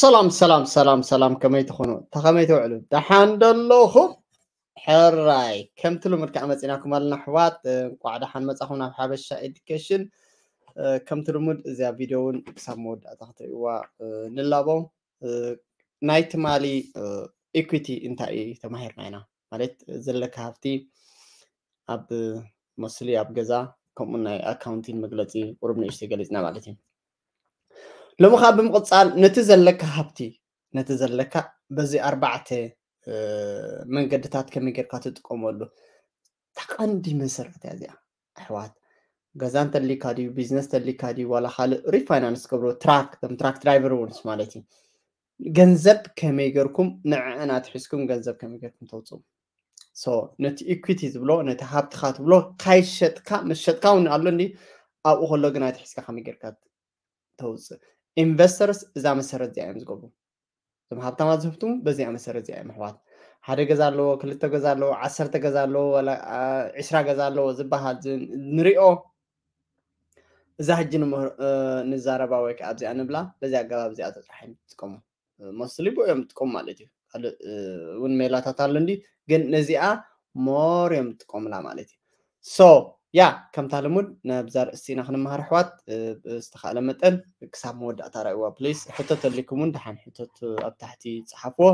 ሰላም ሰላም ሰላም ሰላም፣ ከመይ ትኾኑ? እንታ ከመይ ትውዕሉ? ደሓን ዶ ኣለኹም? ሕራይ፣ ከምቲ ልሙድ ከዓ መፂናኩም ኣለና ኣሕዋት። እንቋዕ ደሓን መፃኹም ናብ ሓበሻ ኤዱኬሽን። ከምቲ ልሙድ እዚኣ ቪድዮ እውን ክሳብ መወዳእታ ክትርእይዋ ንላቦ። ናይ ትማሊ ኢኩዊቲ እንታይ እዩ ተማሂርና ኢና? ማለት ዘለካ ሃፍቲ ኣብ መስሊ ኣብ ገዛ፣ ከምኡ ናይ ኣካውንቲን መግለፂ ቁሩብ ንእሽተይ ገሊፅና ማለት እዩ። ሎሚ ከዓ ብምቕፃል ነቲ ዘለካ ሃብቲ፣ ነቲ ዘለካ በዚ ኣርባዕተ መንገድታት ከመይ ጌርካ ትጥቀመሉ፣ ተቐንዲ መሰረት እያ እዚኣ ኣሕዋት። ገዛ እንተሊካ ድዩ፣ ቢዝነስ እንተሊካ ድዩ፣ ዋላ ካልእ ሪፋይናንስ ገብሮ፣ ትራክ፣ ከም ትራክ ድራይቨር ውንስ ማለት እዩ። ገንዘብ ከመይ ጌርኩም ንዕዕን ኣትሒዝኩም ገንዘብ ከመይ ጌርኩም ተውፅኡ። ሶ ነቲ ኢኩዊቲ ዝብሎ፣ ነቲ ሃብትኻ ትብሎ ካይሸጥካ፣ መሸጥካ እውን ኣሎ እንዲ፣ ኣብኡ ከሎ ግን ኣትሒዝካ ከመይ ጌርካ ተውፅእ። ኢንቨስተርስ እዛ መሰረት እዚኣ እዮም ዝገብሩ። እዞም ሃብታማት ዝህብትሙ በዚኣ መሰረት እዚኣ እዮም ኣሕዋት። ሓደ ገዛ ኣለዎ፣ ክልተ ገዛ ኣለዎ፣ ዓሰርተ ገዛ ኣለዎ፣ ዋላ ዒስራ ገዛ ኣለዎ ዝበሃል ንሪኦ። እዛ ሕጂ ንዛረባ ወይ ከዓ ኣብዚኣ ንብላ፣ በዚ ኣገባብ እዚኣ ተፅሓ እዮም ዝጥቀሙ። መስሊ ብኡ እዮም ዝጥቀሙ ማለት እዩ። ካልእ እውን ሜላታት ኣሎ እንዲ፣ ግን ነዚኣ ሞር እዮም ዝጥቀሙላ ማለት እዩ። ሶ ያ፣ ከምታ ልሙድ ናብዛ ርእስቲ ኢና ክንመሃር ኣሕዋት። ብዝተኻእለ መጠን ክሳብ መወዳእታ ራእይዋ ፕሊስ። ሕቶ ተሊኩም እውን ደሓን ሕቶት ኣብ ታሕቲ ፀሓፍዎ።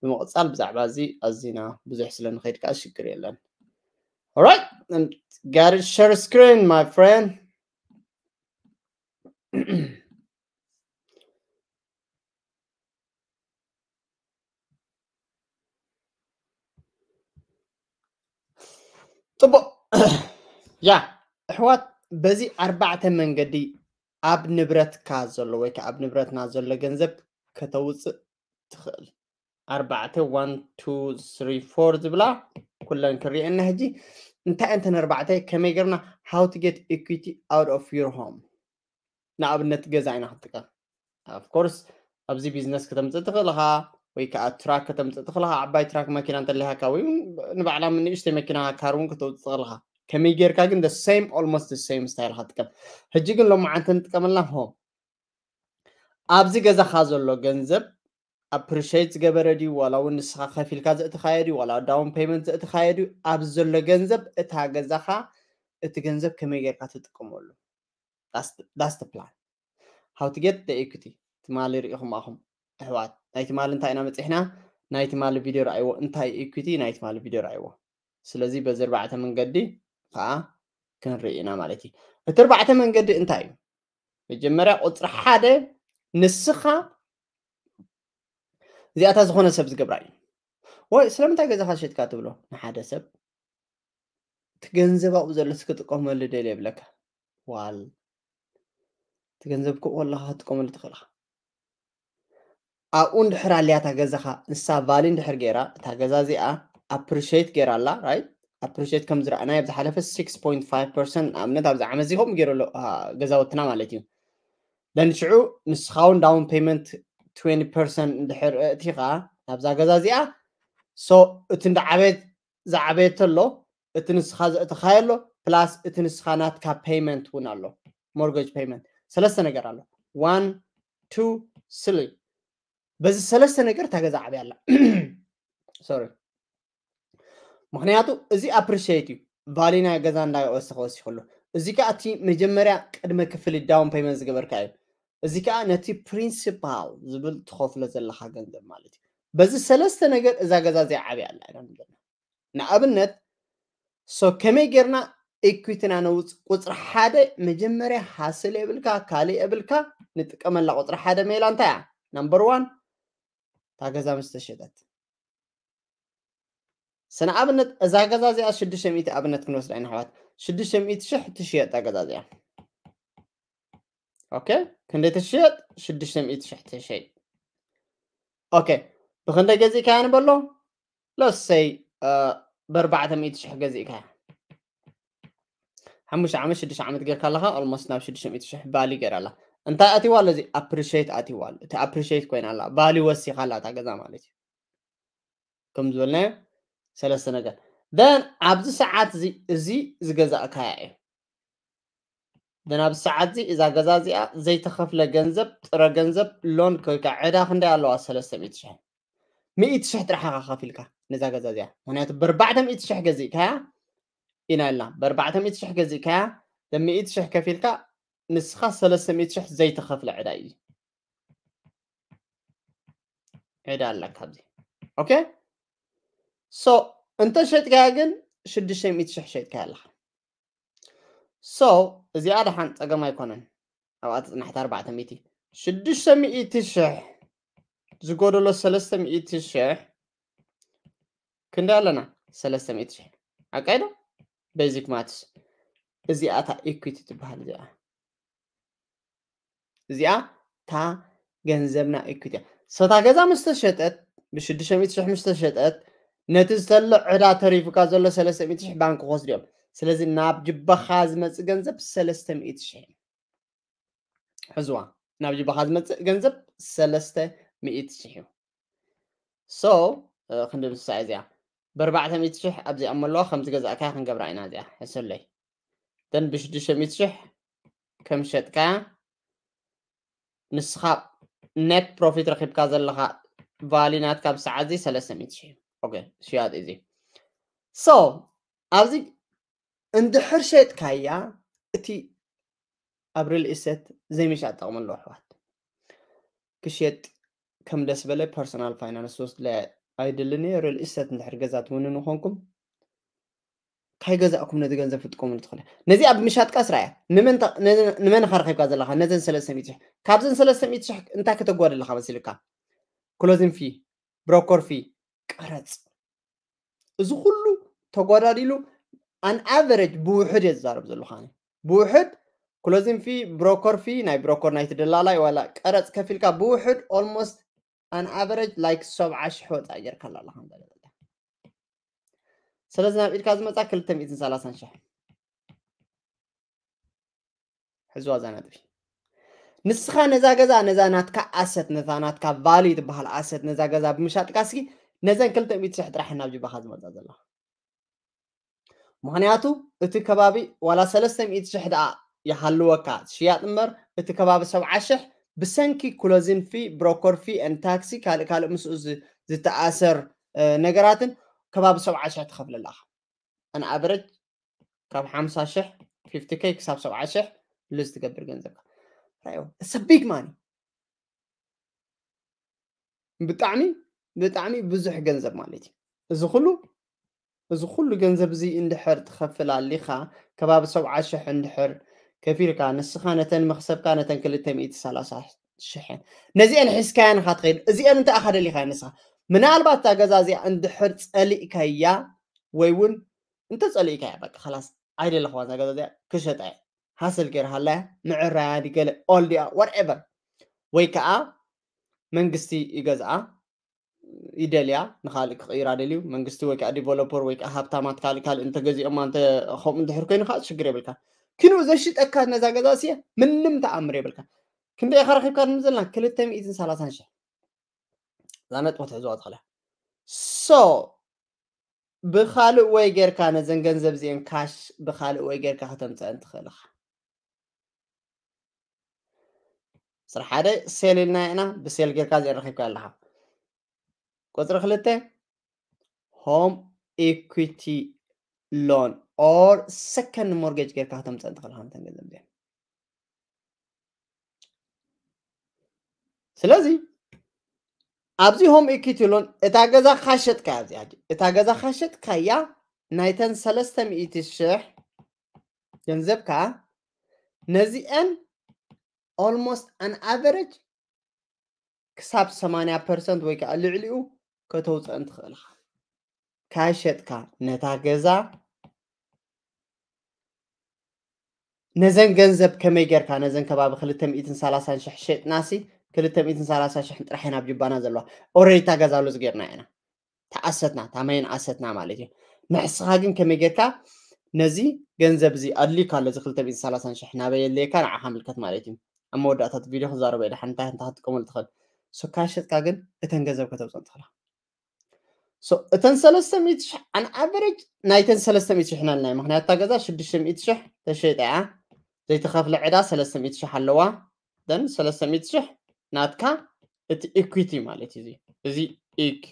ብምቕፃል ብዛዕባ እዚ ኣዚና ብዙሕ ስለ ንኸይድ ከዓ ሽግር የለን። Alright, and got it share screen, my friend. ፅቡቕ። ያ ኣሕዋት፣ በዚ ኣርባዕተ መንገዲ ኣብ ንብረትካ ዘሎ ወይ ከዓ ኣብ ንብረትና ዘሎ ገንዘብ ከተውፅእ ትኽእል። ኣርባዕተ፣ ዋን ቱ ስሪ ፎር ዝብላ ኩለን ክርእየና ሕጂ። እንታይ እንተን ኣርባዕተ ከመይ ጌርና፣ how to get equity out of your home። ንኣብነት ገዛ ኢና ክትጥቀም። ኦፍኮርስ ኣብዚ ቢዝነስ ከተምፅእ ትኽእል ኢኻ፣ ወይ ከዓ ትራክ ከተምፅእ ትኽእል ኢኻ። ዓባይ ትራክ መኪና እንተለይሃካ ወይ እውን ንባዕላ ንእሽተይ መኪና ካር እውን ከተውፅእ ትኽእል ኢኻ። ከመይ ጌርካ ግን the same, almost the same style ክትጥቀም። ሕጂ ግን ሎማዓንቲ ንጥቀመላ ሆም። ኣብዚ ገዛኻ ዘሎ ገንዘብ ኣፕሪሼት ዝገበረ ድዩ፣ ዋላ እውን ንስኻ ከፊልካ ዘእትኻዮ ድዩ፣ ዋላ ዳውን ፔመንት ዘእትኻዮ ድዩ፣ ኣብዚ ዘሎ ገንዘብ እታ ገዛኻ፣ እቲ ገንዘብ ከመይ ጌርካ ትጥቀመሉ? That's the plan. How to get the equity. ትማሊ ርኢኹም ኣኹም ኣሕዋት። ናይ ትማሊ እንታይ ኢና መፂሕና? ናይ ትማሊ ቪድዮ ረኣይዎ። እንታይ ኢኩዊቲ? ናይ ትማሊ ቪድዮ ረኣይዎ። ስለዚ በዚ ኣርባዕተ መንገዲ ከዓ ክንርኢ ኢና ማለት እዩ። እቲ ኣርባዕተ መንገዲ እንታይ እዩ? መጀመርያ ቁፅሪ ሓደ፣ ንስኻ እዚኣታ ዝኾነ ሰብ ዝገብራ እዩ። ወይ ስለምንታይ ገዛኻ ሸጥካ ትብሎ ንሓደ ሰብ? እቲ ገንዘብ ኣብኡ ዘሎ ክጥቀመሉ ደልየ ይብለካ። ዋል፣ እቲ ገንዘብ ክኡ ከለኻ ክትጥቀመሉ ትኽእል ኢኻ። ኣብኡ እንድሕር ኣልያ እታ ገዛኻ፣ ንሳ ቫሊ እንድሕር ገይራ፣ እታ ገዛ እዚኣ ኣፕሪሼት ገይራ ኣላ፣ ራይት? ኣፕሪሼት ከም ዝረኣናዮ ኣብ ዝሓለፈ ሲክስ ፖይንት ፋይቭ ፐርሰንት ንኣብነት ኣብዚ ዓመት እዚ ከምኡ ገይሩ ኣሎ፣ አ፣ ገዛውትና ማለት እዩ። ደን ሽዑ ንስኻ እውን ዳውን ፔመንት ትዌንቲ ፐርሰንት እንድሕር ኣእቲኻ ናብዛ ገዛ እዚኣ፣ ሶ እቲ እንዳዓበየት፣ ዝዓበየ ተሎ፣ እቲ ንስኻ ዘእተኻዮ ኣሎ፣ ፕላስ እቲ ንስኻ ናትካ ፔመንት እውን ኣሎ፣ ሞርጌጅ ፔመንት። ሰለስተ ነገር ኣሎ። ዋን፣ ቱ፣ ስሪ። በዚ ሰለስተ ነገር እታ ገዛ ዓብያ ኣላ። ሶሪ። ምኽንያቱ እዚ ኣፕሪሺየት እዩ። ቫሊ ናይ ገዛ እንዳወሰኸ ወሲኹ ኣሎ። እዚ ከዓ እቲ መጀመርያ ቅድመ ክፍሊት ዳውን ፔመንት ዝገበርካ እዩ። እዚ ከዓ ነቲ ፕሪንሲፓል ዝብል ትኸፍሎ ዘለኻ ገንዘብ ማለት እዩ። በዚ ሰለስተ ነገር እዛ ገዛ እዚኣ ዓብያ ኣላ ኢና ንብለና። ንኣብነት፣ ሶ ከመይ ጌርና ኢኩዊቲና ነውፅ? ቁፅሪ ሓደ መጀመርያ ሃስል የብልካ፣ ካልእ የብልካ፣ ንጥቀመላ ቁፅሪ ሓደ ሜላ እንታይ እያ? ናምበር ዋን፣ እታ ገዛ ምስ ተሸጠት። ሰ ንኣብነት እዛ ገዛ እዚኣ ሽዱሽተ ሚእቲ ኣብነት ክንወስዳ ኢና ኣሕዋት። ሽዱሽተ ሚእቲ ሽሕ ትሽየጥ እታ ገዛ እዚኣ። ኦኬ፣ ክንደይ ትሽየጥ? ሽዱሽተ ሚእቲ ሽሕ ትሽየጥ። ኦኬ፣ ብኽንደይ ገዚእካያ ንበሎ? ለሰይ፣ እ፣ ብኣርባዕተ ሚእቲ ሽሕ ገዚእካያ። ሓሙሽተ ዓመት፣ ሽዱሽተ ዓመት ጌርካ ኣለኻ፣ ኦልሞስት ናብ ሽዱሽተ ሚእቲ ሽሕ ቫሊ ገይራ ኣላ። እንታይ ኣትይዋ ኣሎ? እዚ ኣፕሪሺየት ኣትይዋ ኣሎ። እቲ ኣፕሪሺየት ኮይና ኣላ፣ ቫሊ ወሲኻ ኣላ እታ ገዛ ማለት እዩ። ከም ዝበልናዮ ሰለስተ ነገር። ደን ኣብዚ ሰዓት እዚ፣ እዚ ዝገዛእካያ እዩ። ደን ኣብ ሰዓት እዚ እዛ ገዛ እዚኣ ዘይተኸፍለ ገንዘብ፣ ጥረ ገንዘብ፣ ሎን ወይ ከዓ ዕዳ ክንደይ ኣለዋ? ሰለስተ ሚእቲ ሽሕ። ሚእቲ ሽሕ ጥራሕ ኢኻ ከፊልካ ነዛ ገዛ እዚኣ። ምክንያቱ ብኣርባዕተ ሚእቲ ሽሕ ገዚእካያ ኢና ኢልና። ብኣርባዕተ ሚእቲ ሽሕ ገዚእካያ፣ ሚእቲ ሽሕ ከፊልካ ንስኻ ሰለስተ ሚእቲ ሽሕ ዘይተኸፍለ ዕዳ እዩ። ዕዳ ኣለካ ኣብዚ። ኦኬ? ሶ እንተ ሸጥካያ ግን ሽዱሽተ ሚእቲ ሽሕ ሸጥካያ ኣለኻ። ሶ እዚኣ ደሓን ጸገም ኣይኮነን። ኣብኣ ትጽናሕቲ ኣርባዕተ ሚእቲ፣ ሽዱሽተ ሚእቲ ሽሕ ዝጎደሎ ሰለስተ ሚእቲ ሽሕ ክንደይ ኣለና? ሰለስተ ሚእቲ ሽሕ። ኣቃይዶ? ቤዚክ ማትስ። እዚኣ እታ ኢኩዊቲ ትበሃል እዚኣ። እዚኣ እታ ገንዘብና ኢኩዊቲ እያ። ሶ እታ ገዛ ምስ ተሸጠት፣ ብሽዱሽተ ሚእቲ ሽሕ ምስ ተሸጠት፣ ነቲ ዝተሎ ዕዳ ተሪፉካ ዘሎ ሰለስተ ሚእቲ ሽሕ ባንክ ክወስዱ እዮም። ስለዚ ናብ ጅባኻ ዝመጽእ ገንዘብ ሰለስተ ሚእቲ ሽሕ እዩ። ሕዝዋ፣ ናብ ጅባኻ ዝመጽእ ገንዘብ ሰለስተ ሚእቲ ሽሕ እዩ። ሶ ክንዲ ምስሳ እዚኣ ብኣርባዕተ ሚእቲ ሽሕ ኣብዚኣ መለዋ ከም ዝገዛእካያ ክንገብራ ኢና። እዚኣ ሕሰለይ፣ ደን ብሽዱሽተ ሚእቲ ሽሕ ከም ሸጥካያ ንስኻ ኔት ፕሮፊት ረኺብካ ዘለኻ ቫሊ ናትካ ኣብ ሰዓት እዚ ሰለስተ ሚእቲ ሽሕ እዩ። ኦኬ፣ ሽያጥ እዚ። ሶ ኣብዚ እንድሕር ሸጥካያ እቲ ኣብ ሪል ኢስቴት ዘይምሻጥ ጠቕሚ ኣለዎ ኣሕዋት። ክሸጥ ከም ደስ በለ ፐርሰናል ፋይናንስ ወስድለ ኣይድልን እየ። ሪል ኢስቴት እንድሕር ገዛ ትውንኑ ኮንኩም ካይገዛእኩም ነዚ ገንዘብ ክትጥቀሙሉ ትኽእሉ። ነዚኣ ብምሻጥካ ስራያ ንመን ተ-፣ ነዚ-፣ ንመን ኢኻ ረኺብካ ዘለኻ? ነዘን ሰለስተ ሚእቲ ሽሕ። ካብዘን ሰለስተ ሚእቲ ሽሕ እንታይ ከተጓድል ኣለኻ መሲልካ? ክሎዚንግ ፊ፣ ብሮከር ፊ፣ ቀረጽ። እዚ ኩሉ ተጓዳዲሉ ኣን ኣቨሬጅ ብውሕድ እየ ዝዛረብ ዘለኹ ኣነ። ብውሕድ ክሎዚንግ ፊ፣ ብሮከር ፊ፣ ናይ ብሮከር ናይቲ ደላላይ ዋላ ቀረጽ ከፊልካ ብውሕድ ኦልሞስት ኣን ኣቨሬጅ ላይክ ሰብዓ ሽሕ ወጻኢ ጌርካ ኣላ ኣለኻ። ስለዚ ናብ ኢድካ ዝመጻ ክልተ ሚእትን ሰላሳን ሽሕ። ሕዝዋ እዛ ነጥቢ። ንስኻ ነዛ ገዛ፣ ነዛ ናትካ ኣሰት፣ ነታ ናትካ ቫሊ ትበሃል ኣሰት፣ ነዛ ገዛ ብምሻጥካ እስኪ ነዘን ክልተ ሚእቲ ሽሕ ጥራሕ ናብ ጅባኻ ዝመጻ ዘለኻ። ምኽንያቱ እቲ ከባቢ ዋላ ሰለስተ ሚእቲ ሽሕ ደኣ ይሃልወካ ሽያጥ እምበር፣ እቲ ከባቢ ሰብዓ ሽሕ ብሰንኪ ክሎዚንግ ፊ፣ ብሮከር ፊ፣ ኤን ታክሲ፣ ካልእ ካልእ ምስኡ ዝ-፣ ዝተኣሰር፣ እ፣ ነገራትን ከባቢ ሰብዓ ሽሕ ትኸፍለላ ኢኻ። ኣን ኣቨሬጅ ካብ ሓምሳ ሽሕ፣ ፊፍቲ ኬይ ክሳብ ሰብዓ ሽሕ ሉዝ ትገብር ገንዘብካ። ራዮ፣ it's a big money። ብጣዕሚ፣ ብጣዕሚ ብዙሕ ገንዘብ ማለት እዩ። እዚ ኩሉ፣ እዚ ኩሉ ገንዘብ እዚ እንድሕር ትኸፍል ኣሊኻ፣ ከባቢ ሰብዓ ሽሕ እንድሕር ከፊልካ፣ ንስኻ ነተን መኽሰብካ፣ ነተን ክልተ ሚእቲ ሰላሳ ሽሕን፣ ነዚአን ሒዝካየን ኢኻ ትኸይድ። እዚአን እንታይ ኢኻ ደሊኻየን ንስኻ? ምናልባት እታ ገዛ እዚኣ እንድሕር ጸሊእካያ፣ ወይ እውን እንተ ጸሊእካያ፣ በቃ፣ ኸላስ፣ ኣይደለኽዋን እዛ ገዛ እዚኣ፣ ክሸጣ እየ፣ ሃስል ገይርሃላ እያ፣ ምዕራያ ድገለ ኦል ድያ፣ ዋትኤቨር። ወይ ከዓ መንግስቲ ይገዝኣ፣ ይደልያ፣ ንኻልእ ክቕይራ ደልዩ፣ መንግስቲ ወይ ከዓ ዲቨሎፐር ወይ ከዓ ሃብታማት ካልእ ካልእ እንተገዚኦማ፣ እንተ ከምኡ እንድሕር ኮይኑ ከዓ ሽግር የብልካ። ክንኡ ዘሽጠካ ነዛ ገዛ እሲ ምንም ተኣምር የብልካ። ክንደይ ኢኻ ረኺብካ ንብል ዘለና? ክልተ ሚእትን ሰላሳን ሽሕ። እዛ ነጥቢ ክትሕዝዋ ትኽእላ። ሶ፣ ብኻልእ ወይ ጌርካ ነዘን ገንዘብ እዚአን ካሽ ብኻልእ ወይ ጌርካ ከተምፅአን ትኽእል ኢኻ። ስራሕ ሓደ ሴል ኢልና ኢና፣ ብሴል ጌርካ እዚአን ረኺብካ ኣለኻ። ቁፅሪ ክልተ፣ ሆም ኢኩዊቲ ሎን ኦር ሰከንድ ሞርጌጅ ጌርካ ከተምፅአን ትኽእል ኢኻ ነተን ገንዘብ እዚአን። ስለዚ ኣብዚ ሆም ኢኩዊቲ ሎን እታ ገዛ ካሸጥካያ፣ እዚኣ እታ ገዛ ካሸጥካያ ናይተን ሰለስተ ሚእቲ ሽሕ ገንዘብካ ነዚአን ኦልሞስት ኣን ኣቨሬጅ ክሳብ ሰማንያ ፐርሰንት ወይ ከዓ ልዕሊኡ ከተውፅአን ትኽእል ኢኻ። ካሸጥካ ነታ ገዛ ነዘን ገንዘብ ከመይ ጌርካ ነዘን ከባቢ ክልተ ሚእትን ሰላሳን ሽሕ ሸጥናሲ፣ ክልተ ሚእትን ሰላሳ ሽሕ ጥራሕ ኢና ኣብ ጅባና ዘለዋ። ኦልሬዲ እታ ገዛ ሉዝ ጌርና ኢና። እታ ኣሰትና፣ እታ መይን ኣሰትና ማለት እዩ። ንሕስኻ ግን ከመይ ጌርካ ነዚ ገንዘብ እዚ ኣድልዩካ ኣሎ፣ እዚ ክልተ ሚእትን ሰላሳን ሽሕ ናበይ የድልየካ ንዓኻ ምልከት ማለት እዩ። ኣብ መወዳእታ እቲ ቪድዮ ክዛረቦ እየ፣ ደሓን እንታይ እንታይ ክትጥቀመሉ ትኽእል። ሶ ካሸጥካ ግን እተን ገንዘብ ከተውፅኦ ትኽእላ። ሶ እተን ሰለስተ ሚእቲ ሽሕ ኣን ኣቨሬጅ ናይተን ሰለስተ ሚእቲ ሽሕ ኢና ኢልና፣ ምኽንያቱ እታ ገዛ ሽዱሽተ ሚእቲ ሽሕ ተሸይጣ እያ። ዘይተኸፍለ ዕዳ ሰለስተ ሚእቲ ሽሕ ኣለዋ። Then ሰለስተ ሚእቲ ሽሕ ናትካ እቲ equity ማለት እዩ። እዚ EQ።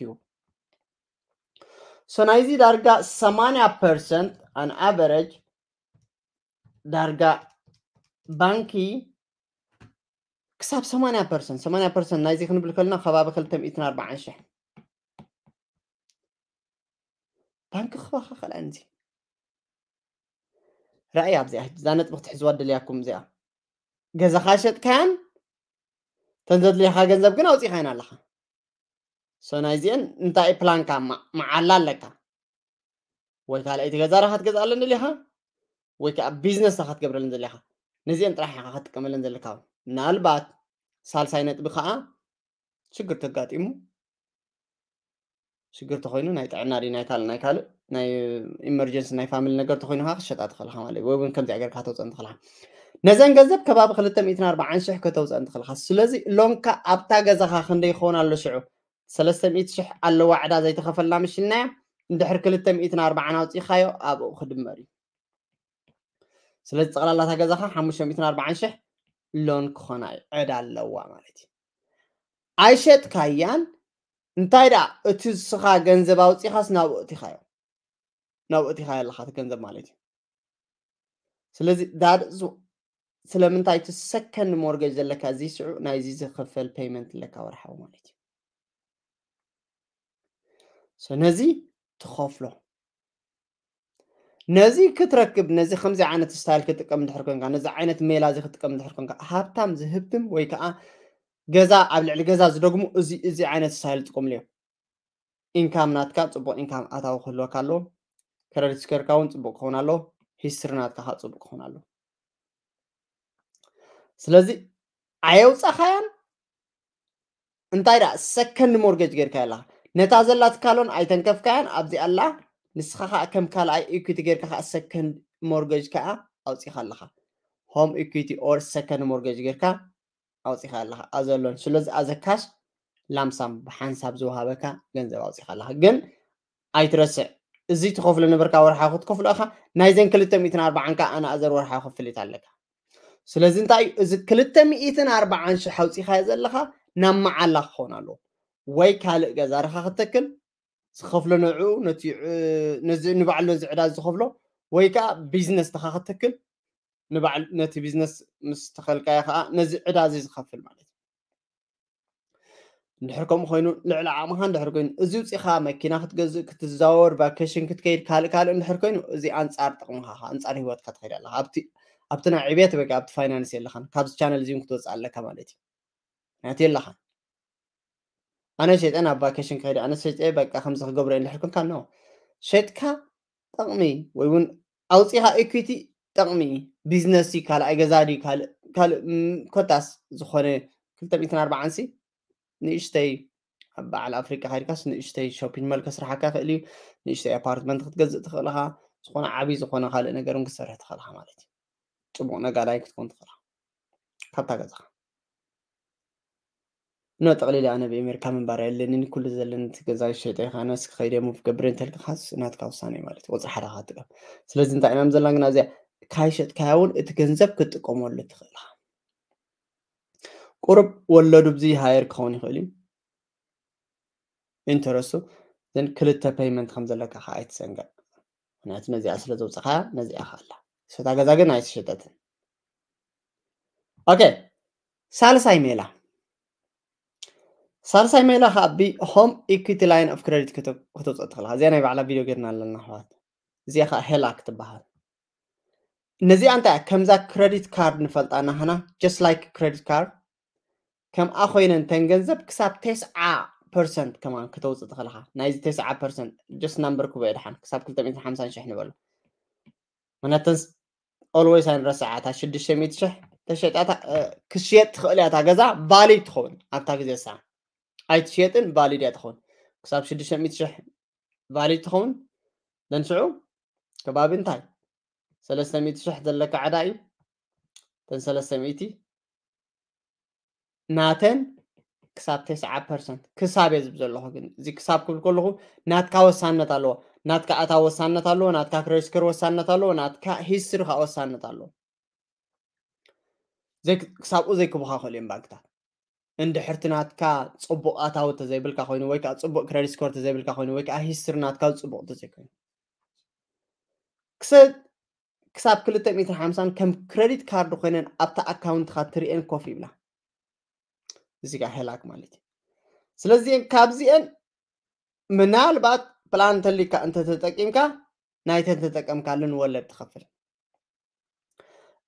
So ናይዚ ዳርጋ ሰማንያ ፐርሰንት on average ዳርጋ ባንኪ ክሳብ ሰማንያ ፐርሰንት ሰማንያ ፐርሰንት ናይዚ ክንብል ከለና ከባቢ ክልተ ሚእትን ኣርባዓን ሽሕ ባንኪ ክባኻ ካልኣን እዚ ረኣይ ኣብዚኣ እዛ ነጥቢ ክትሕዝዋ ደልያኩም እዚኣ ገዛኻ ሸጥካያን ተን ዘድልያኻ ገንዘብ ግን ኣውፂኻያን ኣለኻ። So ናይዚአን እንታይ ፕላንካ መዓላ ኣለካ? ወይ ካልኣይቲ ገዛ ዳኻ ትገዝኣለን ደሊኻ ወይ ከዓ ቢዝነስ ዳኻ ትገብረለን ዘለኻ ነዚአን ጥራሕ ኢኻ ክትጥቀመለን ዘለካ። ምናልባት ሳልሳይ ነጥቢ ከዓ ሽግር ተጋጢሙ ሽግር ተኮይኑ ናይ ጥዕና ድዩ ናይ ካልእ ናይ ካልእ ናይ ኢመርጀንሲ ናይ ፋሚሊ ነገር ተኮይኑ ከዓ ክሸጣ ትኽእልካ ማለት እዩ። ወይ እውን ከምዚኣ ገርካ ተውፀን ትኽእልካ ነዘን ገንዘብ ከባቢ ክልተ ሚእትን ኣርባዓን ሽሕ ከተውፀን ትኽእልካ። ስለዚ ሎንካ ኣብታ ገዛኻ ክንደይ ይኸውን ኣሎ ሽዑ ሰለስተ ሚእቲ ሽሕ ኣለዋ ዕዳ ዘይተኸፈልና ምሽልናያ እንድሕር ክልተ ሚእትን ኣርባዓን ኣውፂኻዮ ኣብኡ ክድመር እዩ። ስለዚ ጠቕላላታ ገዛኻ ሓሙሽተ ሚእትን ኣርባዓን ሽሕ ሎን ክኾና እዩ ዕዳ ኣለዋ ማለት እዩ። ኣይሸጥካያን እንታይ ደኣ እቲ ንስኻ ገንዘብ ኣውፂኻስ ናብኡ እቲኻዮ ናብኡ እቲኻዮ ኣለኻ እቲ ገንዘብ ማለት እዩ። ስለዚ ዳድ ስለምንታይ እቲ ሰከንድ ሞርጌጅ ዘለካ እዚ ስዑ ናይዚ ዝኽፈል ፔይመንት ኣለካ ወርሓዊ ማለት እዩ። ነዚ ትኸፍሎ ነዚ ክትረክብ ነዚ ከምዚ ዓይነት ስታይል ክትጥቀም እንድሕር ኮንካ ነዚ ዓይነት ሜላ እዚ ክትጥቀም እንድሕር ኮንካ ሃብታም ዝህብትም ወይ ከዓ ገዛ ኣብ ልዕሊ ገዛ ዝደግሙ እዚ እዚ ዓይነት ስታይል ጥቀምሉ እዮም። ኢንካም ናትካ ፅቡቅ ኢንካም ኣታዊ ክህልወካ ኣለዎ። ክረዲት ስኮርካ እውን ፅቡቅ ክኸውን ኣለዎ። ሂስትሪ ናትካ ከዓ ፅቡቅ ክኸውን ኣለዎ። ስለዚ ኣየውፃኻያን እንታይ ደኣ ሰከንድ ሞርጌጅ ጌርካ ኣለኻ ነታ ዘላትካ ሎን ኣይተንከፍካያን ኣብዚ ኣላ ንስኻ ከዓ ከም ካልኣይ ኢኩቲ ጌርካ ከዓ ሰከንድ ሞርጌጅ ከዓ ኣውፂኻ ኣለኻ። ሆም ኢኩቲ ኦር ሰከንድ ሞርጌጅ ጌርካ ኣውፂኻ ኣለኻ ኣዘሎን ስለዚ ኣዘካሽ ላምሳም ብሓንሳብ ዝወሃበካ ገንዘብ ኣውፂኻ ኣለኻ ግን ኣይትረስዕ እዚ ትኸፍሎ ነበርካ ወርሓዊ ክትከፍሎ ኢኻ ናይዘን ክልተ ሚእትን ኣርባዓን ከዓ ኣናእዘር ወርሓዊ ክፍሊት ኣለካ። ስለዚ እንታይ እዩ እዚ ክልተ ሚእትን ኣርባዓን ሽሕ ኣውፂኻዮ ዘለኻ ናብ መዓላ ክኸውን ኣለዎ ወይ ካልእ ገዛ ርኻ ክትተክል ዝኸፍሎ ንዕኡ ነዚ ንባዕሉ ነዚ ዕዳ ዝኸፍሎ ወይ ከዓ ቢዝነስ ተኻ ክትተክል ንባዕሉ ነቲ ቢዝነስ ምስ ተኸልካዮ ከዓ ነዚ ዕዳ እዚ ዝኸፍል ማለት እዩ። እንድሕር ከምኡ ኮይኑ ልዕሊ ዓቕምኻ እንድሕር ኮይኑ እዚ ውፅኢኻ መኪና ክትገዝእ ክትዛወር ቫኬሽን ክትከይድ ካልእ ካልእ እንድሕር ኮይኑ እዚ ኣንፃር ጥቕምኻ ኣንፃር ሂወትካ ትኸይድ ኣለኻ። ኣብቲ ናይ ዕብየት ወይ ኣብቲ ፋይናንስ የለኻን ካብዚ ቻነል እዚ ክትወፅእ ኣለካ ማለት እዩ። ምክንያቱ የለኻን ኣነ ሸይጠ ናብ ቫኬሽን ክኸይድ ኣነ ሸይጠ በቃ ከምዚ ክገብሮ እንድሕር ኮንካ ኖ ሸጥካ ጠቕሚ ወይ እውን ኣውፂኻ ኢኩዊቲ ጠቕሚ ቢዝነስ እዩ ካልኣይ ገዛ ድዩ ካልእ ካልእ ኮታስ ዝኾነ ክልተ ሚእትን ኣርባዓን ሲ ንእሽተይ ኣብ በዓል ኣፍሪቃ ከይድካስ ንእሽተይ ሾፒንግ መል ከስርሓካ ይኽእል እዩ ንእሽተይ ኣፓርትመንት ክትገዝእ ትኽእል ኢኻ ዝኾነ ዓብዪ ዝኾነ ካልእ ነገር እውን ክትሰርሕ ትኽእል ኢኻ ማለት እዩ ፅቡቕ ነጋዳይ ክትኮን ትኽእል ኢኻ ካብታ ገዛኻ ኖ ጠቕሊለ ኣነ ብኤሜሪካ ምንባር የለኒ ኩሉ ዘለኒ እቲ ገዛ ሸጠ ኢኻ ነስ ክኸይደ ሙቭ ገብር እንተልካ ካስ ናትካ ውሳኔ ማለት እዩ ቁፅሪ ሓደ ካትቀም ስለዚ እንታይ ኢና ዘለና ግና እዚኣ ካይሸጥካያ እውን እቲ ገንዘብ ክትጥቀመሉ ትኽእል ኢኻ ቁሩብ ወለዱ ብዚ ሃየር ክኸውን ይኽእል እዩ ኢንተረስቱ ዘን ክልተ ፔይመንት ከም ዘለካ ከዓ ኣይትሰንገዕ ምክንያቱ ነዚኣ ስለ ዘውፅኻያ ነዚኣ ከዓ ኣላ ሰታ ገዛ ግን ኣይተሸጠትን ኦኬ ሳልሳይ ሜላ ሳልሳይ ሜላ ከዓ ብ ሆም ኢኩቲ ላይን ኦፍ ክረዲት ከተውፅእ ትኽእልካ እዚኣ ናይ ባዕላ ቪድዮ ጌርና ኣለና ኣሕዋት እዚኣ ከዓ ሄላክ ትበሃል ነዚኣ እንታይ ከምዛ ክረዲት ካርድ ንፈልጣ ናህና just like credit card ከምኣ ኮይነን ተን ገንዘብ ክሳብ ተስዓ ፐርሰንት ከማን ከተውፅእ ትኽእልካ ናይዚ ተስዓ ፐርሰንት just ናምበር ክበዮ ድሓን ክሳብ ክልተ ሚእትን ሓምሳን ሽሕ ንበሎ ምክንያተን always ኣይንረስዓ እታ ሽዱሽተ ሚእቲ ሽሕ ተሸጣ ክሽየጥ ትኽእል እያ እታ ገዛ ቫሊድ ትኸውን ኣብታ ግዜ ሳ ኣይትሽየጥን ቫሊድ እያ ትኸውን ክሳብ ሽዱሽተ ሚእቲ ሽሕ ቫሊድ ትኸውን ደንስዑ ከባቢ እንታይ ሰለስተ ሚእቲ ሽሕ ዘለካ ዕዳ እዩ እተን ሰለስተ ሚእቲ ናተን ክሳብ ተስዓ ፐርሰንት ክሳብ እየ ዝብ ዘለኹ ግን እዚ ክሳብ ክብል ከለኹ ናትካ ወሳነት ኣለዎ ናትካ ኣታ ወሳነት ኣለዎ ናትካ ክሬስከር ወሳነት ኣለዎ ናትካ ሂስትሪ ከዓ ወሳነት ኣለዎ ክሳብኡ ዘይክቡኻ ክእሉ እዮም ባንክታት። እንድሕርቲ ናትካ ፅቡቕ ኣታዊ ተዘይብልካ ኮይኑ ወይ ከዓ ፅቡቕ ክረዲት ስኮር ተዘይብልካ ኮይኑ ወይ ከዓ ሂስትሪ ናትካ ፅቡቕ ተዘይኮይኑ ክሰ ክሳብ ክልተ ሚእትን ሓምሳን ከም ክረዲት ካርድ ኮይነን ኣብታ ኣካውንትካ ትርእየን ኮፍ ይብላ። እዚ ጋር ሄላክ ማለት እዩ። ስለዚአን ካብዚአን ምናልባት ፕላን እንተሊካ እንተተጠቂምካ ናይተን ተጠቀምካለን ወለድ ትኸፍል።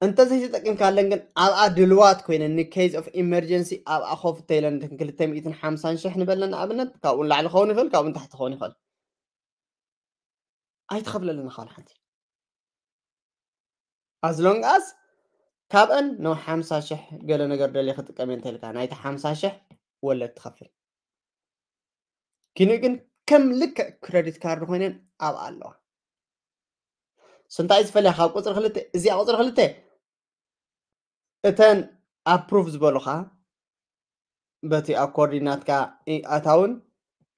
እንተዘይተጠቂምካለን ግን ኣብኣ ድልዋት ኮይነን ን case of emergency ኣብኣ ኮፍ ተይለን ክልተ ሚእትን ሓምሳን ሽሕ ንበለን ንኣብነት ካብኡ ንላዕሊ ክኸውን ይኽእል ካብኡ ንታሕቲ ክኸውን ይኽእል ኣይትኸፍለልን ካል ሓንቲ as long as ካብአን ነው ሓምሳ ሽሕ ገለ ነገር ደልየ ክጥቀም እንተልካ ናይቲ ሓምሳ ሽሕ ወለድ ትኸፍል ኪኑ ግን ከም ልክዕ ክረዲት ካርድ ኮይነን ኣብ ኣለዋ ስንታይ ዝፈልያ ካብ ቁፅሪ ክልተ እዚኣ ቁፅሪ ክልተ እተን ኣፕሩቭ ዝበሉኻ በቲ ኣኮርዲናትካ ኣታውን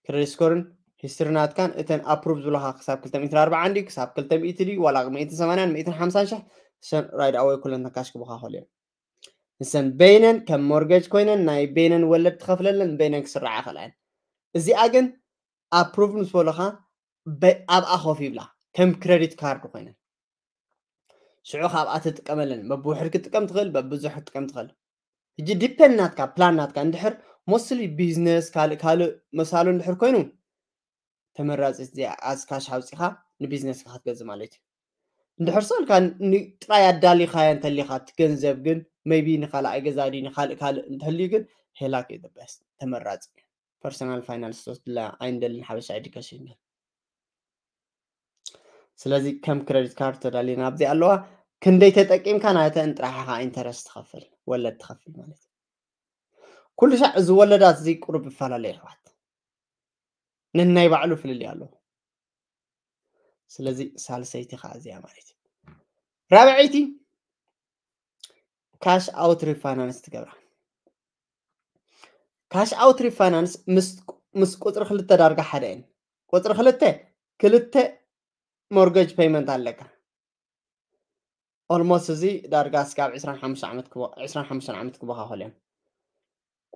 ክሬዲት ስኮርን ሂስትሪ ናትካን እተን ኣፕሩቭ ዝብለካ ክሳብ ክልተ ሚእትን ኣርባዓን ድዩ ክሳብ ክልተ ሚእቲ ድዩ ዋላ ሚእትን ሰማንያን ሚእትን ሓምሳን ሽሕ ሰን ራይድ ኣወይ ኩለን ተካሽ ክበካኸሉ እዮም ንሰን በይነን ከም ሞርገጅ ኮይነን ናይ በይነን ወለድ ትኸፍለለን በይነን ክስራዓ ይኽእላየን እዚኣ ግን ኣፕሩቭ ምስ በሉኻ ኣብኣ ኮፍ ይብላ ከም ክሬዲት ካርድ ኮይነን ሽዑ ካብኣ ትጥቀመለን በብውሕድ ክትጥቀም ትኽእል በብዙሕ ክትጥቀም ትኽእል ሕጂ ዲፐንድ ናትካ ፕላን ናትካ እንድሕር ሞስሊ ቢዝነስ ካልእ ካልእ መሳሉ እንድሕር ኮይኑ ተመራፂት እዚኣ ኣዝ ካሽ ኣውፂኻ ንቢዝነስካ ክትገዝእ ማለት እዩ እንድሕር ሰልካ ጥራይ ኣዳሊኻያ እንተሊኻ እቲ ገንዘብ ግን maybe ንካልኣይ ገዛ ድዩ ንካልእ ካልእ እንተህልዩ ግን ሄላክ እዩ the best ተመራፂ personal finance ትወስድላ ኣይንደልን ሓበሻ education ግን ስለዚ ከም ክረዲት ካርድ ተዳልየና ኣብዚ ኣለዋ ክንደይ ተጠቂምካ ናተን ጥራሕ ኢኻ ኢንተረስት ትኸፍል ወለድ ትኸፍል ማለት እዩ ኩሉ ሻዕ እዚ ወለዳት እዚ ቁሩብ ይፈላለ ይሕዋት ነናይ ባዕሉ ፍልልይ ኣለዎ ስለዚ ሳልሰይቲ ከዓ እዚኣ ማለት እዩ ራብዐይቲ ካሽ ኣውት ሪፋይናንስ ትገብራ ካሽ ኣውት ሪፋይናንስ ምስ ቁፅሪ ክልተ ዳርጋ ሓደ እየን ቁፅሪ ክልተ ክልተ ሞርገጅ ፔይመንት ኣለካ ኦልሞስት እዚ ዳርጋ እስካብ ዕስራን ሓሙሽተን ዓመት ክበ- ዕስራን ሓሙሽተን ዓመት ክበኻኸሉ እዮም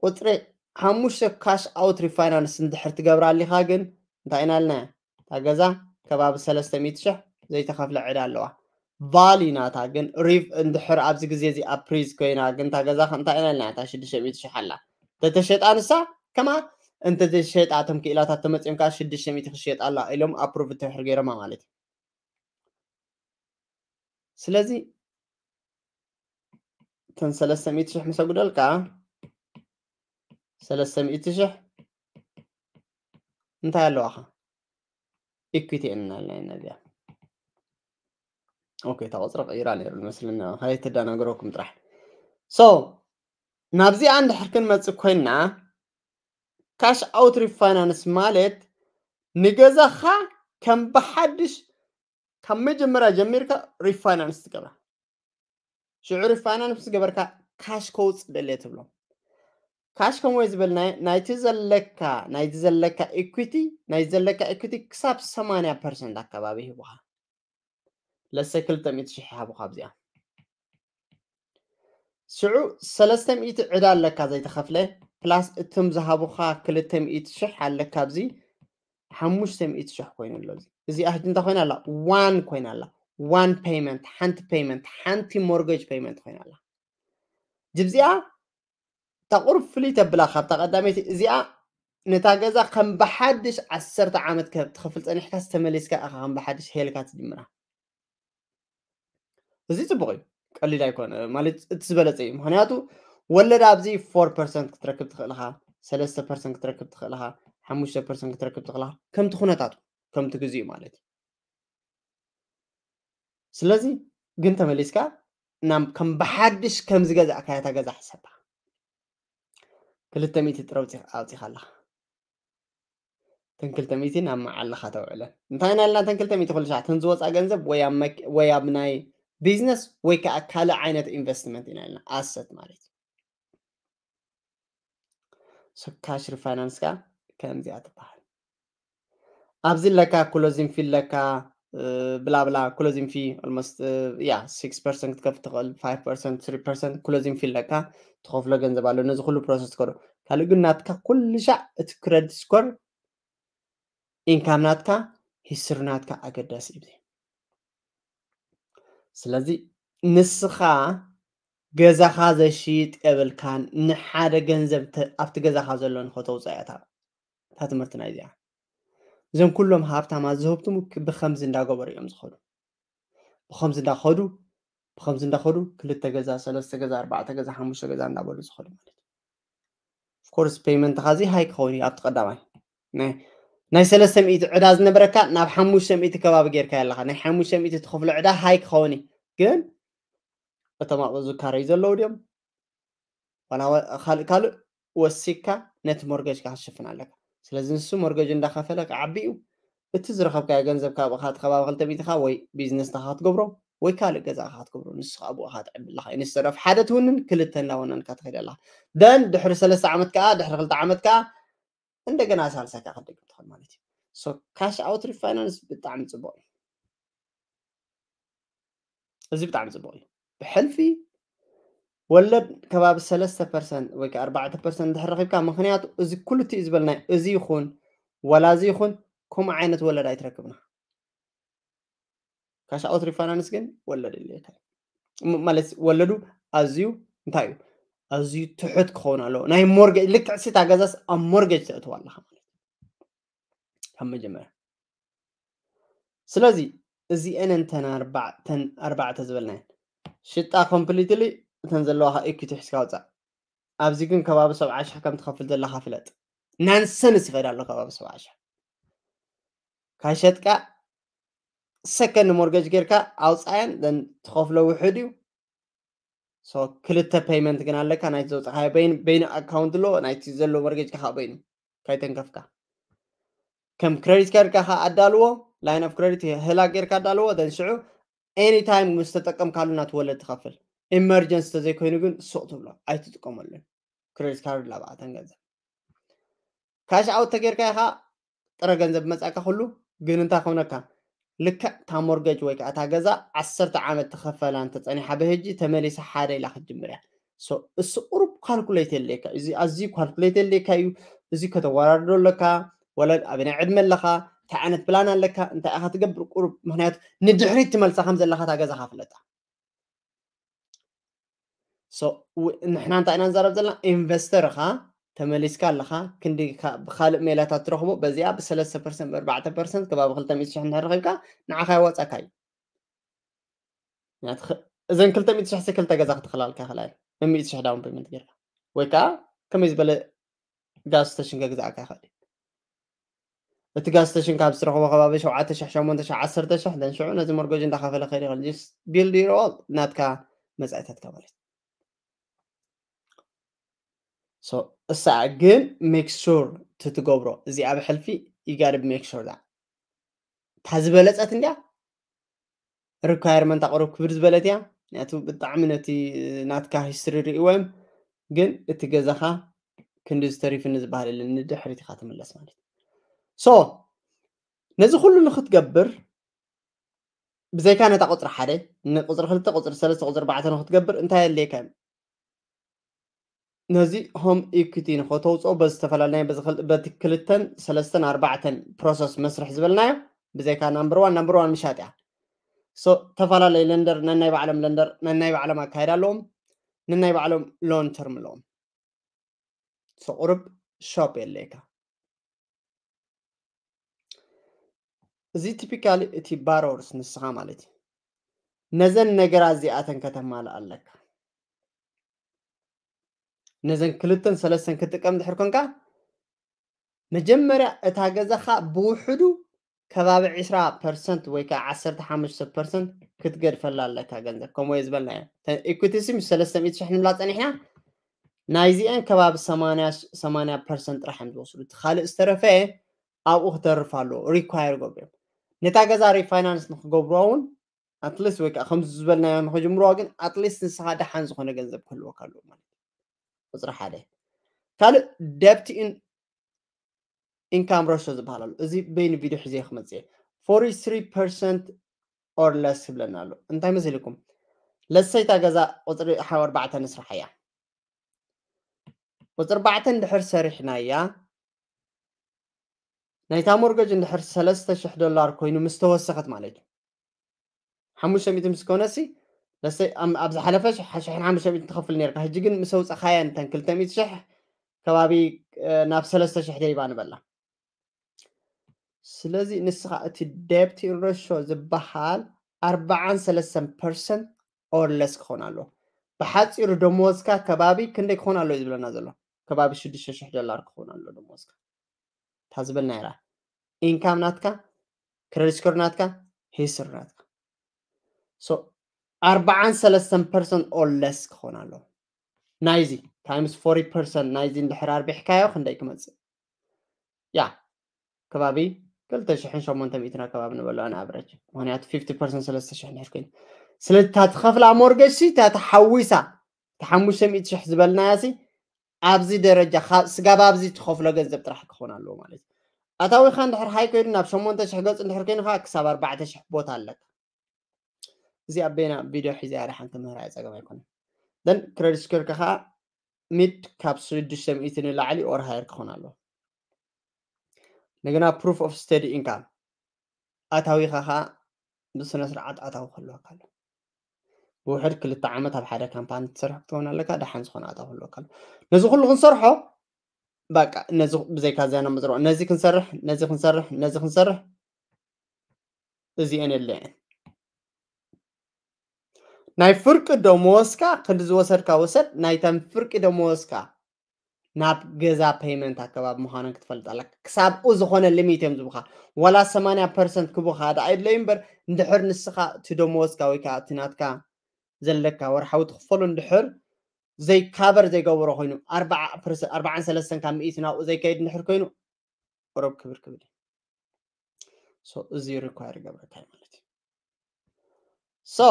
ቁፅሪ ሓሙሽተ ካሽ ኣውት ሪፋይናንስ እንድሕር ትገብራ ኣሊኻ ግን እንታይ ኢና ኢልና እታ ገዛ ከባቢ ሰለስተ ሚእቲ ሽሕ ዘይተኸፍለ ዕዳ ኣለዋ ቫሊ ናታ ግን ሪቭ እንድሕር ኣብዚ ግዜ እዚ ኣፕሪዝ ኮይና ግን እታ ገዛ እንታይ ኢና ኢልና እታ ሽዱሽተ ሚእቲ ሽሕ ኣላ ተተሸጣ ንሳ ከማ እንተዘይሸጣ እቶም ክኢላታት ተመፂኦም ከዓ ሽዱሽተ ሚእቲ ክሸጥ ኣላ ኢሎም ኣፕሩቭ ትሕር ገይሮማ ማለት እዩ ስለዚ እተን ሰለስተ ሚእቲ ሽሕ ምስ ኣጉደልካ ሰለስተ ሚእቲ ሽሕ እንታይ ኣለዋኻ ኢኩቲ እናልና ኢና እዚኣ ኦኬ እታ ቁፅሪ ቀይራ ነይሩ ዝመስለኒ ከይትደናገረኩም ጥራሕ ሶ ናብዚኣ እንድሕር ክንመፅእ ኮይንና ካሽ ኣውት ሪፋይናንስ ማለት ንገዛኻ ከም ብሓድሽ ካብ መጀመርያ ጀሚርካ ሪፋይናንስ ትገብራ ሽዑ ሪፋይናንስ ምስ ገበርካ ካሽ ከውፅእ ደልየ ትብሎ ካሽ ከምወይ ዝበልና ናይቲ ዘለካ ናይቲ ዘለካ ኢኩቲ ናይ ዘለካ ኢኩቲ ክሳብ ሰማንያ ፐርሰንት ኣካባቢ ሂቡካ ለሰ ክልተ ሚእቲ ሽሕ ይሃቡካ ኣብዚኣ ሽዑ ሰለስተ ሚእቲ ዕዳ ኣለካ ዘይተኸፍለ ፕላስ እቶም ዝሃቡካ ክልተ ሚእቲ ሽሕ ኣለካ ኣብዚ ሓሙሽተ ሚእቲ ሽሕ ኮይኑ ኣሎ እዚ እዚኣ ሕጂ እንታይ ኮይና ኣላ ዋን ኮይና ኣላ ዋን ፔይመንት ሓንቲ ፔይመንት ሓንቲ ሞርገጅ ፔይመንት ኮይና ኣላ ጅብዚኣ እታ ቁሩብ ፍልይ ተብላ ካብታ ቀዳመይቲ እዚኣ ነታ ገዛ ከም ብሓድሽ ዓሰርተ ዓመት ትኸፍል ፀኒሕካ ዝተመሊስካ ኢኻ ከም ብሓድሽ ሄልካ ትጅምራ እዚ ፅቡቅ እዩ ቀሊል ኣይኮነ ማለት እቲ ዝበለፀ እዩ ምክንያቱ ወለድ ኣብዚ ፎር ፐርሰንት ክትረክብ ትኽእል ኢኻ ሰለስተ ፐርሰንት ክትረክብ ትኽእል ኢኻ ሓሙሽተ ፐርሰንት ክትረክብ ትኽእል ኢኻ ከምቲ ኩነታቱ ከምቲ ግዜኡ ማለት እዩ ስለዚ ግን ተመሊስካ ናም ከም ብሓድሽ ከም ዝገዛእካያ እታ ገዛ ሕሰባ ክልተ ሚእቲ ጥረ ኣውፂኻ ኣለኻ ተን ክልተ ሚእቲ ናብ መዓልኻ ተውዕለን እንታይ ኢና ኢልና ተን ክልተ ሚእቲ ኩሉ ሻዕ ተን ዝወፃ ገንዘብ ወይ ኣብ መክ- ወይ ኣብ ናይ ቢዝነስ ወይ ከዓ ካልእ ዓይነት ኢንቨስትመንት ኢና ኢልና ኣሰት ማለት እዩ ካሽ ሪፋይናንስ ከዓ ከምዚኣ ትበሃል ኣብዚ ለካ ክሎዚንግ ፊ ለካ ብላብላ closing fee almost ያ six percent ክትከፍል ትኽእል፣ five percent three percent closing fee ኣለካ፣ ትኸፍሎ ገንዘብ ኣሎ። ነዚ ኩሉ process ትከዶ ካልእ ግን ናትካ ኩሉ ሻዕ እቲ credit score income ናትካ history ናትካ ኣገዳሲ እዩ። ስለዚ ንስኻ ገዛኻ ዘሽይጥ የብልካን፣ ንሓደ ገንዘብ ኣብቲ ገዛኻ ዘሎ ንኸተውፅኦ እያ እታ ትምህርቲ ናይ እዚኣ። እዞም ኩሎም ሃብታማት ዝህብትሙ ብከምዚ እንዳገበሩ እዮም ዝኸዱ። ብከምዚ እንዳኸዱ ብከምዚ እንዳኸዱ ክልተ ገዛ፣ ሰለስተ ገዛ፣ ኣርባዕተ ገዛ፣ ሓሙሽተ ገዛ እንዳበሉ ዝኸዱ ማለት እዩ። Of course payment ኻ እዚ high ክኸውን እዩ። ኣብቲ ቀዳማይ ናይ ሰለስተ ሚእቲ ዕዳ ዝነበረካ ናብ ሓሙሽተ ሚእቲ ከባቢ ጌርካ ኣለኻ። ናይ ሓሙሽተ ሚእቲ ትኸፍሎ ዕዳ high ክኸውን እዩ። ግን እቶም ኣብኡ ዝካረዩ ዘለዉ ድዮም ዋላ ካልእ ካልእ ወሲካ ነቲ mortgage ካ ክትሽፍን ኣለካ። ስለዚ ንሱ mortgage እንዳኸፈለ ክዓቢ እዩ። እቲ ዝረኸብካዮ ገንዘብ ካብኡ ካ ከባቢ ክልተ ሚእቲ ካ ወይ ቢዝነስ ካ ክትገብሮ ወይ ካልእ ገዛ ካ ክትገብሮ ንሱ ኣብኡ ካ ትዕቢ ኣለካ። Instead of ሓደ ትውንን ክልተ እንዳወነንካ ትኸይድ ኣለካ። Then ድሕሪ ሰለስተ ዓመት ከዓ ድሕሪ ክልተ ዓመት ከዓ እንደገና ሳልሳይ ከዓ ክትደግም ትኽእል ማለት እዩ። So cash out refinance ብጣዕሚ ፅቡቅ እዩ። እዚ ብጣዕሚ ፅቡቅ እዩ። ብሕልፊ ወለድ ከባቢ ሰለስተ percent ወይ ከዓ ኣርባዕተ percent እንድሕር ረኺብካ፣ ምክንያቱ እዚ ኩሉ እቲ ዝበልናዮ እዚ ይኹን ዋላ እዚ ይኹን ከምኡ ዓይነት ወለድ ኣይትረክብና። Cash out refinance ግን ወለድ የድልየካ ማለት ወለዱ ኣዝዩ እንታይ እዩ ኣዝዩ ትሑት ክኸውን ኣለዎ። ናይ mortgage ልክዕ ሲታ ገዛስ ኣብ mortgage ተእትዋ ኣለካ ማለት ካብ መጀመርያ። ስለዚ እዚአን እንተን ኣርባዕተን ኣርባዕተ ዝበልናየን ሽጣ completely እተን ዘለዋካ equity ሒዝካ ውፃእ። ኣብዚ ግን ከባቢ ሰብዓ ሽሕ ከም ትኸፍል ዘለካ ፍለጥ። Nonsense ይኸይድ ኣሎ ከባቢ ሰብዓ ሽሕ ካሸጥካ second mortgage ጌርካ ኣውፃየን then ትኸፍሎ ውሑድ እዩ። So ክልተ payment ግን ኣለካ። ናይቲ ዘውፃካዮ በይኑ account ኣሎ፣ ናይቲ ዘሎ mortgage ከዓ በይኑ ካይተንከፍካ ከም credit card ካ ኣዳልዎ፣ line of credit ህላ ጌርካ ኣዳልዎ። Then ሽዑ anytime ምስ ተጠቀምካሉ ናቲ ወለድ ትኸፍል። Emergency ተዘይኮይኑ ግን ሱቕ ትብሎ ኣይትጥቀመሉን። Credit card ላብኣተን ገንዘብ cash out ተጌርካ ኢኻ ጥረ ገንዘብ መጻካ ኩሉ ግን እንታይ ኮነካ ልክዕ እታ mortgage ወይ ከዓ እታ ገዛ ዓሰርተ ዓመት ተኸፈላ እንተፀኒሓ ብህጂ ተመሊሳ ሓደ ኢላ ክትጅምር እያ። So እሱ ቁሩብ calculate የድልየካ እዩ። እዚ ኣዝዩ calculate የድልየካ እዩ። እዚ ከተወራርዶ ኣለካ። ወለድ ኣበናይ ዕድመ ኣለካ፣ እንታይ ዓይነት plan ኣለካ፣ እንታይ ኢኻ ትገብር ቁሩብ። ምክንያቱ ንድሕሪት ትመልሳ ከም ዘለካ እታ ገዛኻ ፍለጣ። So ንሕና እንታይ ኢና ንዛረብ ዘለና? ኢንቨስተር ኢኻ፣ ተመሊስካ ኣለኻ፣ ክንዲ ብካልእ ሜላታት ትረኽቦ በዚኣ ብሰለስተ percent ብኣርባዕተ percent ከባቢ ክልተ ሚእቲ ሽሕ እንድሕር ረኺብካ ንዓኻ የዋፃካ እዩ። እዘን ክልተ ሚእቲ ሽሕ ክልተ ገዛ ክትኽላልካ ይኽእላ እየን። ሚእቲ ሽሕ down payment ጌርካ ወይ ከዓ ከመይ ዝበለ gas station ከግዛእካ ይኽእል እዩ። እቲ gas station ካብ ዝትረኽቦ ከባቢ ሸውዓተ ሽሕ ሸሞንተ ሽሕ ዓሰርተ ሽሕ then ሽዑ ነዚ mortgage እንዳኸፈለ ከይድ ይኽእል። Just build your own ናትካ መጻኢታትካ ማለት። So እሳ ግን make sure ትትገብሮ እዚኣ ብሕልፊ you gotta make sure that እታ ዝበለጸት እንድያ requirement ኣቕርብ ክብር ዝበለት እያ። ምክንያቱ ብጣዕሚ ነቲ ናትካ history ርእዎም ግን እቲ ገዛኻ ክንዲ ዝተሪፍኒ ዝበሃል የለን ንድሕሪት ኢኻ ትምለስ ማለት እዩ። So ነዚ ኩሉ ንክትገብር ብዘይካ ነታ ቁፅሪ ሓደ ንቁፅሪ ክልተ ቁፅሪ ሰለስተ ቁፅሪ ኣርባዕተ ንክትገብር እንታይ የድልየካ እዩ? ነዚ home equity ንኸተውፅኦ በዚ ዝተፈላለየ በዚ ክል- በቲ ክልተን ሰለስተን ኣርባዕተን process መስርሕ ዝበልናዮ ብዘይካ number one number one ምሻጥ እያ። So ተፈላለየ lender ነናይ ባዕሎም lender ነናይ ባዕሎም ኣካይዳ ኣለዎም፣ ነናይ ባዕሎም loan term ኣለዎም። So ቁሩብ shop የድልየካ። እዚ typically እቲ borrowers ንስኻ ማለት እዩ። ነዘን ነገራት እዚኣተን ከተማልእ ኣለካ። ነዘን ክልተን ሰለስተን ክትጥቀም ድሕር ኮንካ መጀመርያ እታ ገዛኻ ብውሕዱ ከባቢ ዕስራ percent ወይ ከዓ ዓሰርተ ሓሙሽተ percent ክትገድፈላ ኣለካ ገንዘብ። ከምኡ እየ ዝበልናዮ። እተን equity ሲ ምስ ሰለስተ ሚእቲ ሽሕ ንብላ ፀኒሕና ናይዚአን ከባቢ ሰማንያ ሰማንያ percent ጥራሕ እዮም ዝወስዱ። እቲ ካልእ ዝተረፈ ኣብኡ ክተርፍ ኣለዎ። Require ገብሩ እዮም። ነታ ገዛ refinance ንክገብሩዋ እውን at least ወይ ከዓ ከምዚ ዝበልናዮ ንክጅምሩዋ ግን at least ንስኻ ደሓን ዝኾነ ገንዘብ ክህልወካ ኣለዎ ማለት እዩ። ቁፅሪ ሓደ። ካልእ debt in income ratio ዝበሃል ኣሎ። እዚ በይኑ ቪድዮ ሒዘ ክመፅእ እየ። forty-three percent or less ይብለና ኣሎ። እንታይ መሲልኩም? ለሰይታ ገዛ ቁፅሪ ሓው ኣርባዕተ ንስርሓያ። ቁፅሪ ኣርባዕተ እንድሕር ሰሪሕናያ ናይታ ሞርገጅ እንድሕር ሰለስተ ሽሕ ዶላር ኮይኑ ምስ ተወሰኸት ማለት እዩ። ሓሙሽተ ሚእቲ ምስ ኮነሲ ለሰይ ኣብ ዝሓለፈ ሽሕን ሓሙሽተ ሚእቲ ትኸፍል ነርካ። ሕጂ ግን ምስ ኣውፃኻያ እንተን ክልተ ሚእቲ ሽሕ ከባቢ ናብ ሰለስተ ሽሕ ደይባ ንበላ። ስለዚ ንስኻ እቲ debt ratio ዝበሃል ኣርባዓን ሰለስተን percent or less ክኾን ኣለዎ። ብሓፂሩ ደመወዝካ ከባቢ ክንደይ ክኾን ኣለዎ እዩ ዝብለና ዘሎ? ከባቢ ሽዱሽተ ሽሕ ዶላር ክኾን ኣለዎ ደመወዝካ። እታ ዝበልና ኢራ ኢንካም ናትካ፣ credit score ናትካ፣ ሂስትሪ ናትካ። So ኣርባዓን ሰለስተን percent or less ክኾን ኣለዎ። ናይዚ times forty percent ናይዚ እንድሕር ኣርቢሕካዮ ክንደይ ክመፅእ? ያ ከባቢ ክልተ ሽሕን ሸሞንተ ሚእትን ኣከባቢ ንበሎ on average። ምክንያቱ fifty percent ሰለስተ ሽሕ እንድሕር ኮይኑ፣ ስለዚ እታ ትኸፍላ ሞርገጅ ሲ እታ ተሓዊሳ እታ ሓሙሽተ ሚእቲ ሽሕ ዝበልናያ ሲ ኣብዚ ደረጃ ስጋብ ኣብዚ ትኸፍሎ ገንዘብ ጥራሕ ክኾን ኣለዎ ማለት እዩ። ኣታዊኻ እንድሕር ሃይ ኮይኑ ናብ ሸሞንተ ሽሕ ገፁ እንድሕር ኮይኑ ከዓ ክሳብ ኣርባዕተ ሽሕ ቦታ ኣለካ። እዚ ኣበይና ቪድዮ ሒዘ እያ ደሓን ክምህራ እየ፣ ፀገም ኣይኮነን። Then credit score ከዓ ሚድ ካብ ሽዱሽተ ሚእቲ ንላዕሊ or higher ክኾን ኣለዎ። እንደገና proof of steady income ኣታዊኻ ከዓ ብስነ ስርዓት ኣታዊ ክህልወካ ኣሎ። ብውሕድ ክልተ ዓመት ኣብ ሓደ ካምፓኒ ትሰርሕ ክትኸውን ኣለካ፣ ደሓን ዝኾነ ኣታዊ ክህልወካ ኣሎ። ነዚ ኩሉ ክንሰርሖ በቃ ነዚ ብዘይካ ዜና ምፅርዋ ነዚ ክንሰርሕ ነዚ ክንሰርሕ ነዚ ክንሰርሕ እዚአን የለየን። ናይ ፍርቂ ደመወዝካ ክንዲ ዝወሰድካ ውሰድ፣ ናይተን ፍርቂ ደመወዝካ ናብ ገዛ ፔይመንት ኣከባቢ ምዃነን ክትፈልጥ ኣለካ። ክሳብኡ ዝኾነ ሊሚት እዮም ዝብኻ። ዋላ ሰማንያ ፐርሰንት ክቡኻ ደኣ የድለዩ እምበር፣ እንድሕር ንስኻ እቲ ደመወዝካ ወይ ከዓ እቲ ናትካ ዘለካ ወርሓዊ ትኽፈሎ እንድሕር ዘይካቨር ዘይገብሮ ኮይኑ፣ ኣርባዓ ፐርሰንት፣ ኣርባዓን ሰለስተን ካብ ሚእቲ ናብኡ ዘይከይድ እንድሕር ኮይኑ፣ ቁሩብ ክብር ክብል እዩ። So እዚ ሪኳየር ይገብረካ እዩ ማለት እዩ። So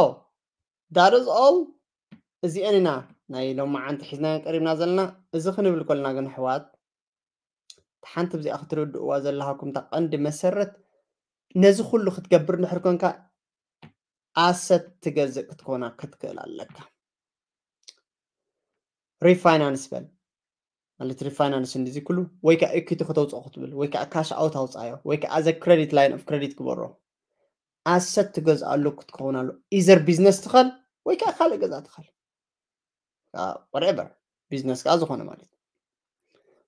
that is all። እዚአን ኢና ናይ ሎማዓንቲ ሒዝናዮ ቀሪብና ዘለና። እዚ ክንብል ከለና ግን ኣሕዋት፣ ሓንቲ ብዚኣ ክትርድእዋ ዘለሃኩም እታ ቀንዲ መሰረት፣ ነዚ ኩሉ ክትገብር እንድሕር ኮንካ ኣሰት ትገዝእ ክትኮና ክትክእል ኣለካ። ሪፋይናንስ በል ማለት ሪፋይናንስ እንዲዚ ኩሉ ወይ ከዓ ኢኩቲ ከተውፅኦ ክትብል ወይ ከዓ ካሽ ኣውት ኣውፃዮ ወይ ከዓ as a credit line of credit ግበሮ። ኣሰት ትገዝኣሉ ክትከውን ኣሎ። ኢዘር ቢዝነስ ትኸል ወይ ከዓ ካልእ ገዛ ትኸል፣ whatever ቢዝነስ ከዓ ዝኾነ ማለት እዩ።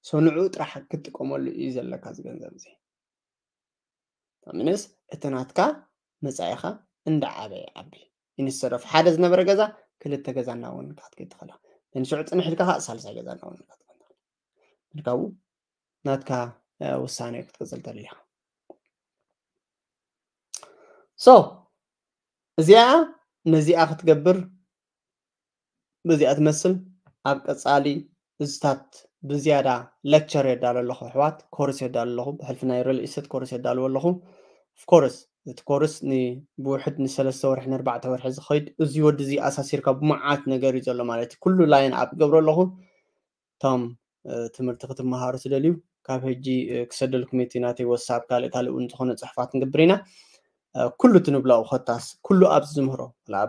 So ንዕኡ ጥራሕ ክትጥቀመሉ እዩ ዘለካ እዚ ገንዘብ እዚ። ምንስ እቲ ናትካ መፃኢኻ እንዳዓበየ ዓቢ። ኢንስተድ ኦፍ ሓደ ዝነበረ ገዛ ክልተ ገዛ እናወንካ ክትከይድ ትኽእል ኢኻ። ንሽዑ ፅንሕ ኢልካ ከዓ ሳልሳይ ገዛ እናወንካ ትኽእል ኢኻ። ምልካቡ ናትካ ውሳኔ ክትቅፅል ተደሊኻ። So እዚኣ ነዚኣ ክትገብር በዚኣ ትመስል። ኣብ ቀፃሊ እዝታት ብዝያዳ ሌክቸር የዳሉ ኣለኹ ኣሕዋት፣ ኮርስ የዳሉ ኣለኹ። ብሕልፊ ናይ ሪል ኢስቴት ኮርስ የዳልዎ ኣለኹ። ኦፍኮርስ እቲ ኮርስ ብውሕድ ንሰለስተ ወርሒ ንኣርባዕተ ወርሒ ዝኸይድ፣ እዚ ወዲ እዚ ኣሳሲርካ ብመዓት ነገር እዩ ዘሎ ማለት እዩ። ኩሉ ላይን ኣፕ ገብሮ ኣለኹ። እቶም ትምህርቲ ክትመሃሩ ትደልዩ፣ ካብ ሕጂ ክሰደልኩም እቲ ናተይ ወሳብ ካልእ ካልእ እውን ዝኾነ ፅሑፋት ንገብር ኢና። ኩሉ ትንብላኡ ኮታስ ኩሉ ኣብዚ ዝምህሮ፣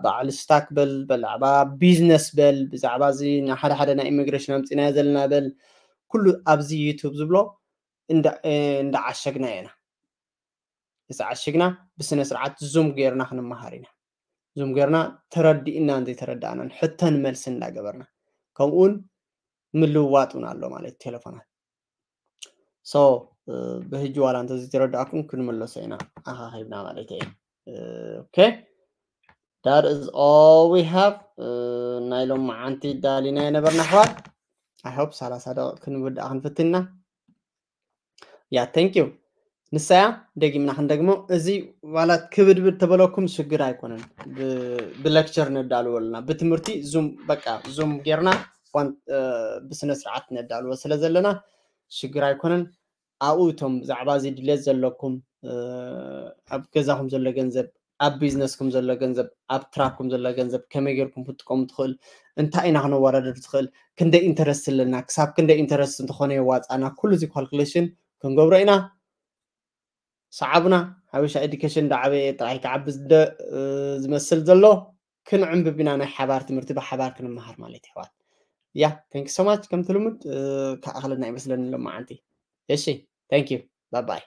በዓል ስታክ በል፣ ብዛዕባ ቢዝነስ በል፣ ብዛዕባ እዚ ንሓደ ሓደ ናይ ኢሚግሬሽን ኣምፂናዮ ዘለና በል፣ ኩሉ ኣብዚ ዩቱብ ዝብሎ እንዳዓሸግና ኢና። እዚ ዓሽግና ብስነ ስርዓት ዙም ጌርና ክንመሃር ኢና። ዙም ጌርና ተረዲእናን ዘይተረዳእናን ሕቶን መልስን እንዳገበርና፣ ከምኡውን ምልውዋጥ እውን ኣሎ ማለት ቴሌፎናት። So ብህጂ ዋላ እንተዘይተረዳእኩም ክንምለሶ ኢና ኣኻኺብና ማለት እዩ። Okay, that is all we have። ናይ ሎማዓንቲ ዳሊና የነበርና ኣሕዋት። I hope ሰላሳ ደቂቕ ክንውድኣ ክንፍትና። ያ thank you። ንሳያ ደጊምና ክንደግሞ፣ እዚ ዋላ ክብድብድ ተበለኩም ሽግር ኣይኮነን። ብሌክቸር ነዳልዎ ኣለና፣ ብትምህርቲ ዙም፣ በቃ ዙም ጌርና ብስነ ስርዓት ነዳልዎ ስለ ዘለና ሽግር ኣይኮነን። ኣብኡ እቶም ብዛዕባ እዚ ድሌት ዘለኩም፣ ኣብ ገዛኹም ዘሎ ገንዘብ፣ ኣብ ቢዝነስኩም ዘሎ ገንዘብ፣ ኣብ ትራኩም ዘሎ ገንዘብ ከመይ ጌርኩም ክትጥቀሙ ትኽእል፣ እንታይ ኢና ክነወዳደር ትኽእል፣ ክንደይ ኢንተረስት ኣለና፣ ክሳብ ክንደይ ኢንተረስት እንተኾነ የዋፃና፣ ኩሉ እዚ ካልኩሌሽን ክንገብሮ ኢና። ሰዓቡና። ሓበሻ education እንዳዓበየ ጥራይ ክዓቢ ዝደ- ዝመስል ዘሎ። ክንዕንብብ ኢና፣ ናይ ሓባር ትምህርቲ ብሓባር ክንመሃር ማለት ይሕዋት። ያ thank you so much። ከምቲ ልሙድ ክኣኽለና ይመስለኒ ሎማዓንቲ። እሺ thank you bye bye።